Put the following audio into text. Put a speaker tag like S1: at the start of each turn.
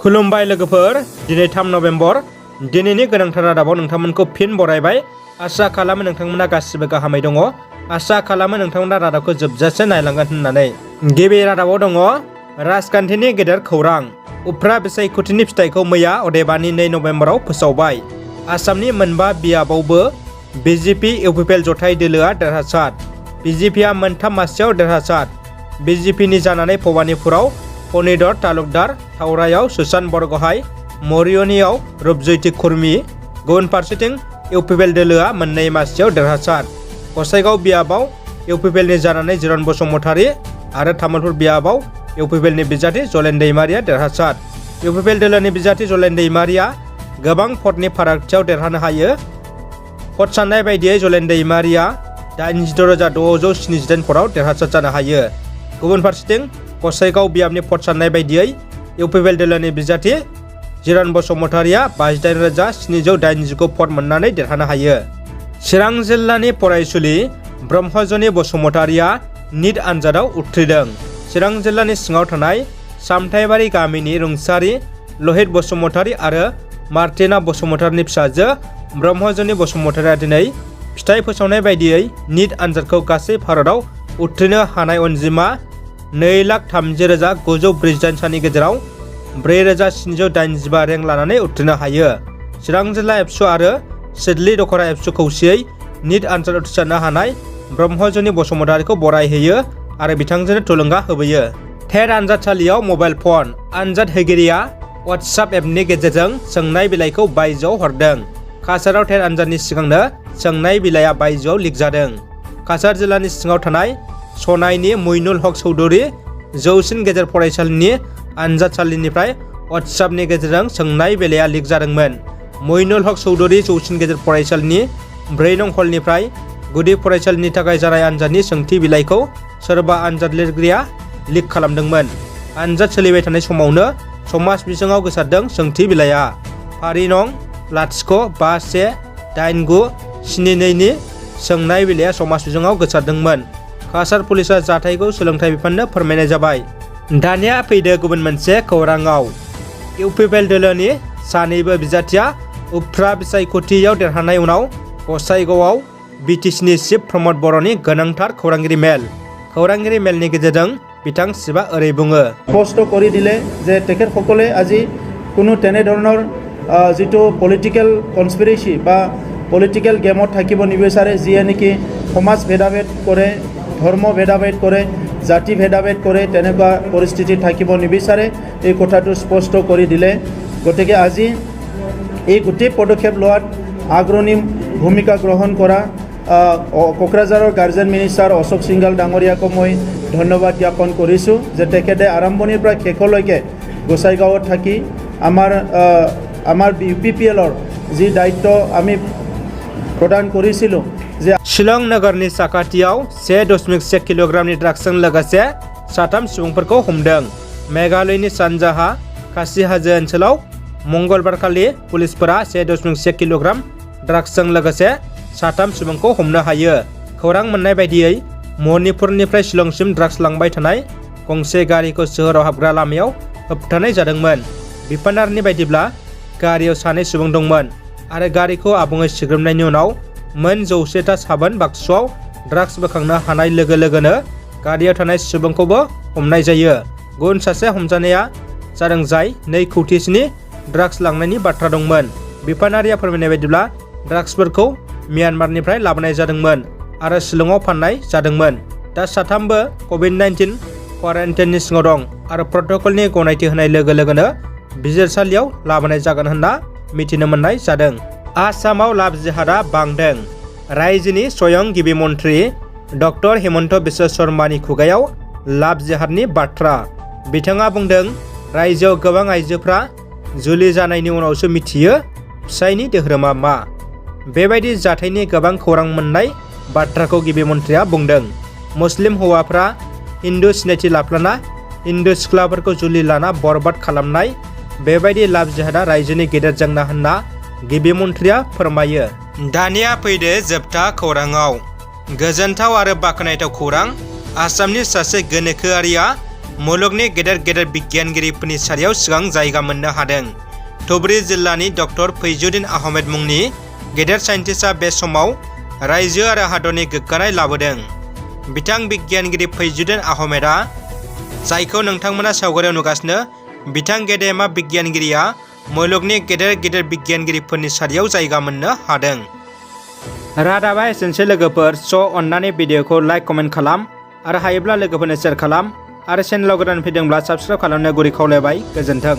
S1: खुलुमबाय लोगोफोर, दिनै 3 नभेम्बर दिनैनि गोनांथार रादाबाव नोंथांमोनखौ फिन बरायबाय। आसा खालामो नोंथांमोना गासिबो गाहामै दङ। आसा खालामो नोंथांमोना रादाबखौ जोबजासे नायलांगोन होननानै। गिबि रादाबाव दङ राजखान्थिनि गेदेर खौरां। उफ्रा बिसायख'थिनि फिथाइखौ मैया अदेबानि 2 नभेम्बराव फोसावबाय। आसामनि मोनबा बियाबावबो BJP UPPL जथाय दोलोआ देरहासार। BJPआ मोनथाम मासियाव देरहासार। BJPनि जानानै भबानिपुराव फणिधर तालुकदार, थावरायाव सुशान बरगहाय, मरियनीआव रुपज्योति खुरमी। गुबुन फारसेथिं UPPL दोलोआ मोननै मासियाव देरहासार। गसाइगाव बियाबाव UPPLनि जानानै जिरन बसुमतारी आरो तामुलपुर बियाबाव UPPLनि बिजाथि जलेन दैमारिया देरहासार। UPPL दोलोनि बिजाथि जलेन दैमारिया गोबां भटनि फारागथियाव देरहानो हायो। भट साननाय बायदियै जलेन दैमारिया 86,678 भटआव देरहासार जानो हायो। गुबुन फारसेथिं गसाइगाव बियाबनि भट साननाय बायदियै UPPL दोलोनि बिजाथि जिरन बसुमतारीया 58,789 भट मोननानै देरहानो हायो। चिरां जिल्लानि फरायसुलि ब्रह्मजनी बसुमतारीया निट आनजादाव उथ्रिदों। चिरां जिल्लानि सिङाव थानाय सामथाइबारि गामिनि रुंसारि लहित बसुमतारी आरो मार्टिना बसुमतारीनि फिसाजो ब्रह्मजनी बसुमतारीया दिनै फिथाइ फोसावनाय बायदियै निट आनजादखौ गासै भारतआव उथ्रिनो हानाय अनजिमा 2,30,948 सानि गेजेराव 4,785 रेंक लानानै उथ्रिनो हायो। चिरां जिल्ला एबसु आरो सिडली दखरा एबसु खौसेयै निट आनजाद उथ्रिसारनो हानाय ब्रह्मजनी बसुमतारीखौ बरायहैयो आरो बिथांजोनो थुलुंगा होबोयो। टेट आनजादसालियाव मबाइल फन। आनजाद होगिरिया WhatsApp एपनि गेजेरजों सोंनाय बिलाइखौ बायजोआव हरदों। काछाराव टेट आनजादनि सिगांनो सोंनाय बिलाइया बायजोआव लिक जादों। काछार जिल्लानि सिङाव थानाय सनाइनि मुइनुल हक चौधुरी जौसिन गेजेर फरायसालिनि आनजादसालिनिफ्राय WhatsAppनि गेजेरजों सोंनाय बिलाइया लिक जादोंमोन। मुइनुल हक चौधुरी जौसिन गेजेर फरायसालिनि 4 नं हलनिफ्राय गुदि फरायसालिनि थाखाय जानाय आनजादनि सोंथि बिलाइखौ सोरबा आनजाद लिरगिरिया लिक खालामदोंमोन। आनजाद सोलिबाय थानाय समावनो समाज बिजोङाव गोसारदों सोंथि बिलाइया। फारि नं 0518972 नि सोंनाय बिलाइया समाज बिजोङाव गोसारदोंमोन। काछार पुलिसा जाथायखौ सोलोंथाइ बिफाननो फोरमायनाय जाबाय। दानिया फैदो गुबुन मोनसे खौराङाव। UPPL दोलोनि सानैबो बिजाथिया उफ्रा बिसायख'थियाव देरहानाय उनाव गसाइगावआव BTCनि चिफ प्रमद बर'नि गोनांथार खौरांगिरि मेल। खौरांगिरि मेलनि गेजेरजों बिथां शिवा ओरै बुङो।
S2: স্পষ্ট কৰি দিলে যে তেখেতসকলে আজি কোনো তেনেধৰণৰ যিটো পলিটিকেল কনস্পিৰেচি বা পলিটিকেল গেমত থাকিব নিবিচাৰে, যিয়ে নেকি সমাজ ভেদাভেদ কৰে, ধৰ্ম ভেদাভেদ কৰে, জাতি ভেদাভেদ কৰে, তেনেকুৱা পৰিস্থিতিত থাকিব নিবিচাৰে। এই কথাটো স্পষ্ট কৰি দিলে। গতিকে আজি এই গোটেই পদক্ষেপ লোৱাত আগ্ৰণী ভূমিকা গ্ৰহণ কৰা কোকৰাঝাৰৰ গাৰ্জেন মিনিষ্টাৰ অশোক সিংঘাল ডাঙৰীয়াকো মই ধন্যবাদ জ্ঞাপন কৰিছোঁ যে তেখেতে আৰম্ভণিৰ পৰা শেষলৈকে গোসাইগাঁৱত থাকি আমাৰ UPPLৰ যি দায়িত্ব আমি প্ৰদান কৰিছিলোঁ যে
S1: शिलं नगरनि साखाथियाव 1.1 किल'ग्रामनि ड्राग्सजों लोगोसे 3 सुबुंफोरखौ हमदों। मेघालयनि सानजाहा खासि हाजो ओनसोलाव मंगलबारखालि पुलिसफोरा 1.1 किल'ग्राम ड्राग्सजों लोगोसे 3 सुबुंखौ हमनो हायो। खौरां मोननाय बायदियै मणिपुरनिफ्राय शिलंसिम ड्राग्स लांबाय थानाय गंसे गारिखौ सोहोराव हाबग्रा लामायाव होबथानाय जादोंमोन। बिफानारिनि बायदिब्ला गारियाव 2 सुबुं दंमोन आरो गारिखौ आबुङै सिग्रोमनायनि उनाव मोन 100टा साबोन बाक्सुआव ड्राग्स बोखांनो हानाय लोगो लोगोनो गारियाव थानाय सुबुंखौबो हमनाय जायो। गुबुन सासे हमजानाया जादों जाय 2 कौटिसोनि ड्राग्स लांनायनि बाथ्रा दंमोन। बिफानारिया फोरमायनाय बायदिब्ला ड्राग्सफोरखौ म्यानमारनिफ्राय लाबोनाय जादोंमोन आरो शिलंआव फाननाय जादोंमोन। दा 3बो COVID-19 क्वारेन्टाइननि सिङाव दं आरो प्रट'कलनि गनायथि होनाय लोगो लोगोनो बिजिरसालियाव लाबोनाय जागोन होनना मिथिनो मोननाय जादों। आसामाव लाभ जिहादआ बांदों। रायजोनि स्वयं गिबि मन्थ्रि डक्टर हिमन्त बिश्व शर्मानि खुगायाव लाभ जिहादनि बाथ्रा। बिथाङा बुंदों, रायजोआव गोबां आइजोफ्रा जुलि जानायनि उनावसो मिथियो फिसायनि धोरोमा मा। बेबायदि जाथायनि गोबां खौरां मोननाय बाथ्राखौ गिबि मन्थ्रिया बुंदों। मुस्लिम हौवाफ्रा हिन्दु सिनायथि लाफ्लाना हिन्दु सिख्लाफोरखौ जुलि लाना बरबाद खालामनाय, बेबायदि लाभ जिहादआ रायजोनि गेदेर जेंना होनना गिबि मन्थ्रिया फोरमायो। दानिया फैदो जोबथा खौराङाव। गोजोनथाव आरो बाख्नायथाव खौरां। आसामनि सासे गोनोखोआरिया मुलुगनि गेदेर गेदेर बिगियानगिरिफोरनि सारियाव सिगां जायगा मोननो हादों। धुबुरी जिल्लानि डक्टर फैजुद्दीन आहमेद मुंनि गेदेर साइन्टिस्टआ बे समाव रायजो आरो हादरनि गोग्गानाय लाबोदों। बिथां बिगियानगिरि फैजुद्दीन आहमेदआ जायखौ नोंथांमोना सावगारियाव नुगासिनो, बिथां गेदेमा बिगियानगिरिया मुलुगनि गेदेर गेदेर बिगियानगिरिफोरनि सारियाव जायगा मोननो हादों। रादाबा एसेनोसै लोगोफोर। अन्नानै भिडिअखौ लाइक कमेन्ट खालाम आरो हायोब्ला लोगोफोरनो शेयार खालाम आरो चेनेलाव गोदान फैदोंब्ला साबस्क्राइब खालामनो गुरै खावलायबाय। गोजोन्थों।